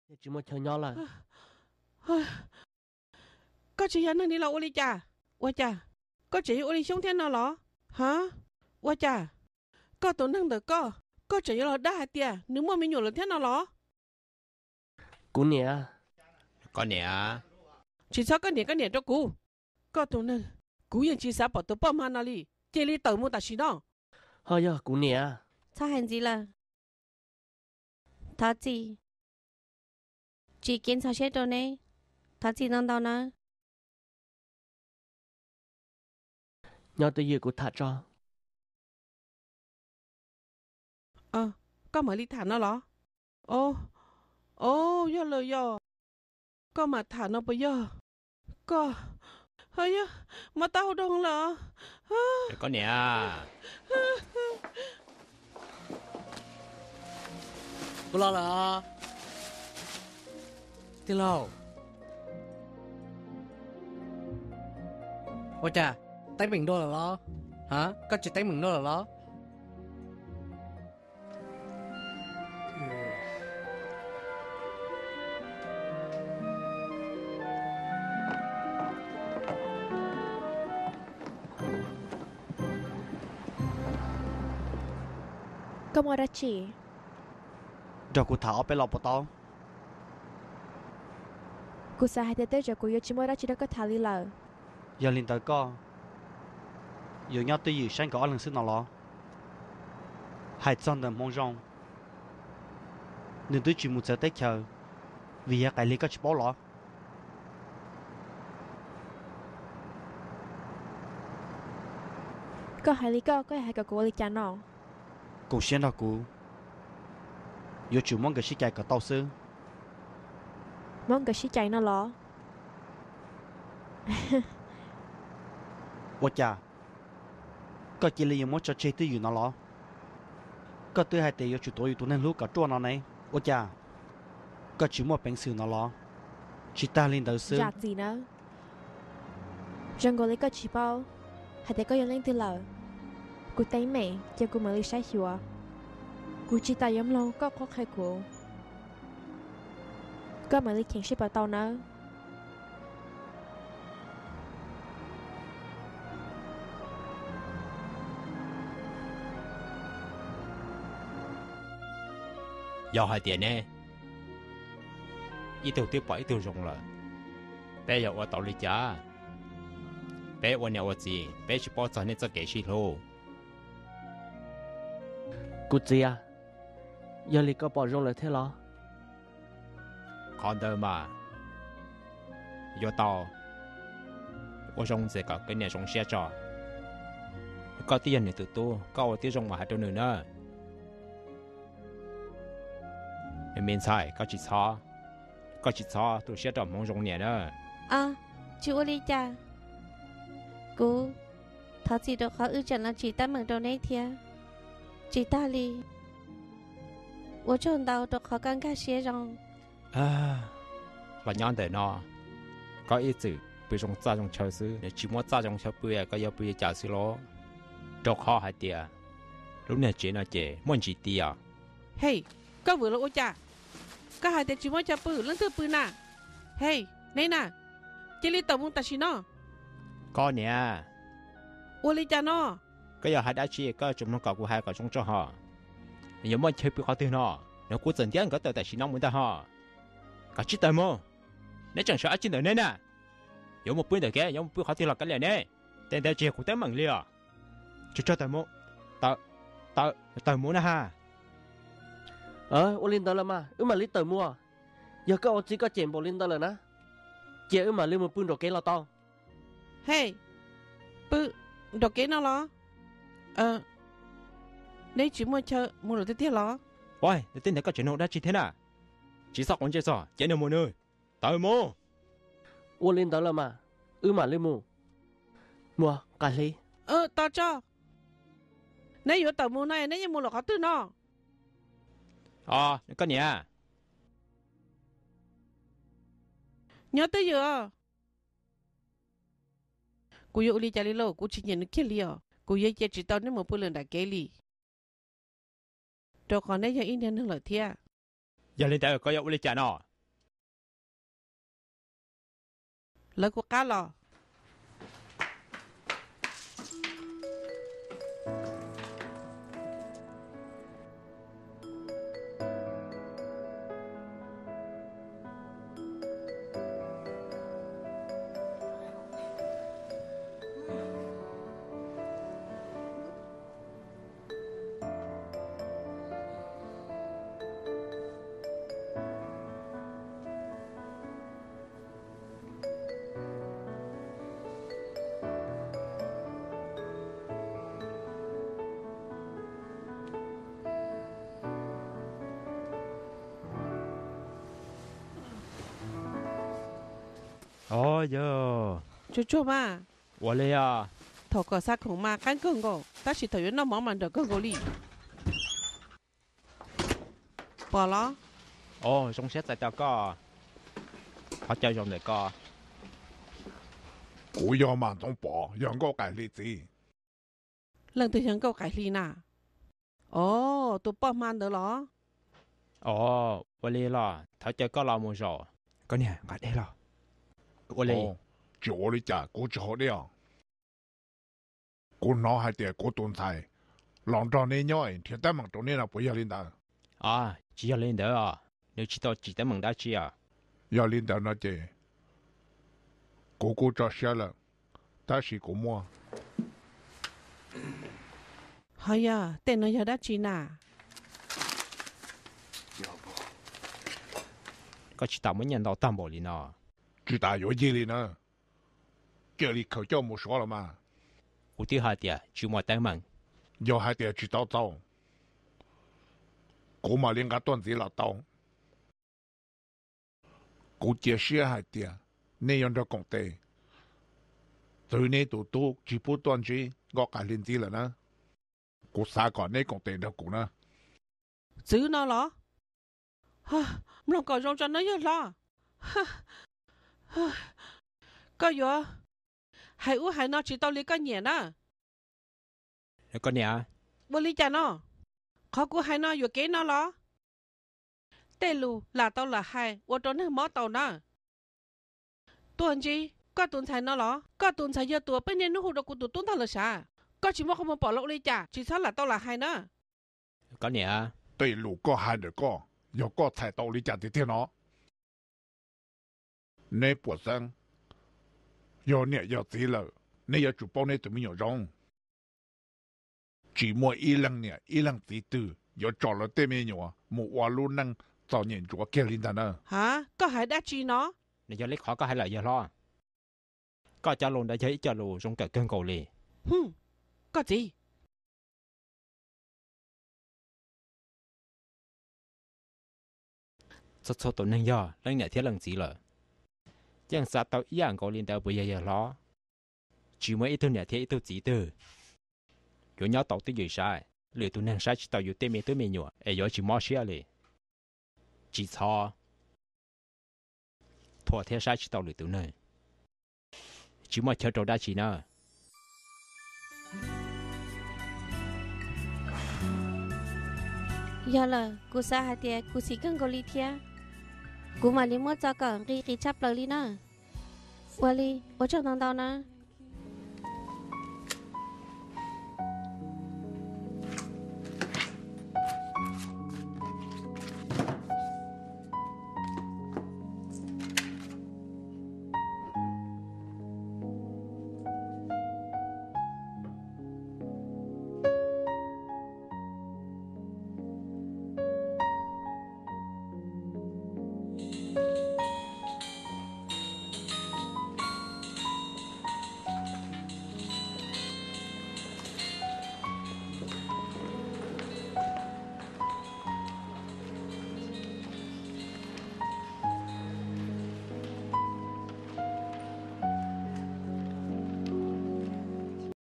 Tsis muaj chaw nyob lawm. Koj tsis yog neeg li los ua li cas? Ua cas koj tseem yuav ua li xyoob thiab no los? Ha? Ua cas koj tus neeg ntawm koj, koj tseem yuav los dag hais tias nws muaj me nyuam lawm thiab no los? Kuv niam. Koj niam. Tsis txhob koj niam koj niam rau kuv. Koj tus neeg, kuv yeej tsis xav pom tus poj hma no li. Cia li tawm mus tam sim no. Ho yog kuv niam. Txhob hais ntxiv lawm. Thov txim. Tsis kev ntxhov siab rau neb. Thov txim ntau ntau nawb. Nyob twj ywm kuv tham tso. Koj mam li tham no los? O, o, yog lawm yog. Koj mam tham no puas yog? Koj, yog, muab taub hau doog lawm. Koj niam. Kuv los lawm. Tij laug, ua cas teeb meem dua lawm los? Ha, koj tsis teeb meem dua lawm los? Koj muaj dab tsi? Nrog kuv tham ob peb lo puas tau? Kuv xav hais tias tej zaum kuv yuav tsis muaj dab tsi rau koj tham li lawm. Yog li ntawd koj yuav nyob twj ywm saib nkawd ob leeg xwb no los? Hais txog ntawm Hmoov Zoo, nws twb tsis mus txawv teb chaws vim yog Qais Lig, koj tsis paub los? Koj hais li koj, koj hais kom kuv ua li cas no? Koom siab nrog kuv, yuav tsum muab nkawd sib cais kom tau xwb. Muab nkawd sib cais no los? Ua cas koj cia li yuav muab tso tseg twj ywm no los? Koj twb hais tias yuav tsum tuav yus tus neeg hlub kom ruaj no ne. Ua cas koj tsis muaj peev xwm no los? Tsis tag li ntawd xwb, zam txim nawb. Zoo nkaus li koj tsis paub hais tias koj yog leej twg lawm. Kuv teeb meem ces kuv mam li saib xyuas. Kuv tsis tas yuav mloog koj qhuab qhia kuv. Koj mam li cheem seb puas tau nawb. Yog hais tias neb ib tug twb pom ib tug zoo lawm, peb yuav ua tau li cas? Peb ua niam ua txiv, peb tsis paub txog nej txoj kev sib hlub. Kuv txiv, yog li koj pom zoo lawm thiab los? Qhov ntawd mas yuav tau ua zoo ntxias kom koj niam zoo siab tso. Koj twb yog nws tus tub, koj ua tib zoo mas hais rau nws na. Me ntxhais, koj tsis txhob, koj tsis txhob tu siab rau Hmoov Zoo niam na. Tsis ua li cas. Kuv thov txim rau qhov wb tseem los tsim teeb meem rau neb thiab. Tsis tag li, ua tsaug ntau rau qhov koj nkag siab zoo. Los nyob ntawm no, koj ib txwm pw zoo txaj zoo chaw xwb, tsis muaj txaj zoo chaw pw, koj yuav pw li cas xwb los? Rau qhov hais tias lub niag tsev no ces muaj ntsis tias. Hej, koj vwm los ua cas? Koj hais tias tsis muaj chaw pw, leej twg pw na? Hej, neb na, cia li tawm mus tam sim no. Koj niam. Ua li cas no? Koj yog hais dab tsi koj tsuas mloog kom kuv hais kom zoo tso ho. Yuav muaj chaw pw qhov twg no? Nws kuv txawm ntiab nkawd tawm tam sim no mus ntag ho. Koj tsij tawm mus. Neb tseem sawv dab tsi ntawm neb na? Yuav mus pw ntawm kev, yuav mus pw qhov twg los kav liam neb. Tej ntawd tsis yog kuv teeb meem li os. Tsuas tso tawm mus. Tawm mus na ha. Ua li ntawd los mas wb mam li tawm mus. Yog koj ua txiv koj cem npaum li ntawd lawm na, cia wb mam li mus pw nraum kev los tau. Hej, pw nraum kev no los? Neb tsis muaj chaw mus lawm tiag tiag los? Ua, tej ntawd koj tseem nug dab tsi thiab na? Tsis txhob quav ntsej txog, cia nws mus nws. Tawm mus. Ua li ntawd los mas wb mam li mus. Muaj Qas Hli. Tos tso. Neb yuav tawm mus no neb yeej mus lawm qhov twg no? Koj niam. Nyob twj ywm. Kuv yuav ua li cas li lauj, kuv tsis nyiam nws kiag li os. Kuv yuav cia tsis tau neb mus pw lawm nram kev li, rau qhov neb yog ib niag neeg lawm thiab. Yog li ntawd koj yuav ua li cas no? Lawv kuv qab los. Os yog, tsuag tsuag mas. Ua li os. Thaum kom xav khoom mas qab kawg nkaus, tab sis thaum yuav noj mov mas nrawm kawg nkaus li. Pom los? Os, zoo siab txais tos koj. Thov caw zaum ntawm koj. Kuv yog Mas Ntxoov Pov, yog Nkauj Qaim Hli txiv. Leej twg yog Nkauj Qaim Hli na? Os, tus poj hma ntawd los? Os, ua li los thov caw koj los mus zaum. Koj niam, nqa dej los. Ua li. Tsis ua li cas, kuv tsis haus dej os. Kuv hnov hais tias kuv tus ntxhais los nrog neb nyob es nrhiav teeb meem rau neb no puas yog li ntawd? Os, tsis yog li ntawd os, nws tsis tau tsim teeb meem dab tsi os. Yog li ntawd no ces kuv kuj tso siab lawm, tab sis kuv muaj. Ho yog tej no yog dab tsi na? Koj tsis tas muab nyiaj ntau tag npaum li no. Tsis tas yuav yig li na. Cia li khaws coj mus suav los mas. Kuv twb hais tias tsis muaj teeb meem. Yog hais tias tsis tau txaus, kuv mam li nqa tuaj ntxiv los tau. Kuv cia siab hais tias nej yuav nrog koom tes txwv neb tus tub tsis pub tuaj ntsib Nkauj Qaim Hli ntxiv lawm na. Kuv xav kom neb koom tes nrog kuv na. Txwv no los? Mloog kom zoo tso nawb yawg hlob. Koj yuav hais ub hais no tsis tau li koj nyiam na. Koj niam, ua li cas no? Qhov kuv hais no yuam kev no los? Tej lus lam tau lam hais ua rau neeg mob tau na. Tuaj ntsib koj tus ntxhais no los? Koj tus ntxhais yog tus uas peb niaj hnub hu rau kuv tus tub ntag lawm sav. Koj tsis muaj qhov muag pom los ua li cas, tsis txhob lam tau lam hais na. Koj niam, tej lus koj hais ntawm koj, yog koj txhais tau li cas tiag tiag no? Neb puas xeeb, yog niam yog txiv lawm, neb yuav tsum paub neb tus me nyuam zoo. Tsis muaj ib leej niam ib leej txiv twg yuav tso lawv tej me nyuam mus ua lub neej txom nyem ntsuav kiag li ntag na. Ha, koj hais dab tsi no? Nws yog li qhov koj hais lawm yawg hlob. Koj cov lus ntawd yog ib co lus zoo kawm kawg nkaus li. Hwm, koj txiv. Txhua txhua tus neeg yog leej niam thiab leej txiv lawm, yeej xav tau ib yam nkaus li ntawd puas yog yawg hlob? Tsis muaj ib tug niam thiab ib tug txiv twg yuav nyob tau twj ywm saib lwm tus neeg saib tsis tau yus tej me tub me nyuam es yuav tsis mob siab li. Tsis txhob thuam thiab saib tsis tau lwm tus neeg. Tsis muaj chaw rau dab tsi na. Yog lawm, kuv xav hais tias kuv xis kawg nkaus li thiab. Kuv mam li muab txo kom nqi qis tshaj plaws li na. Ua li, ua tsaug ntau ntau na.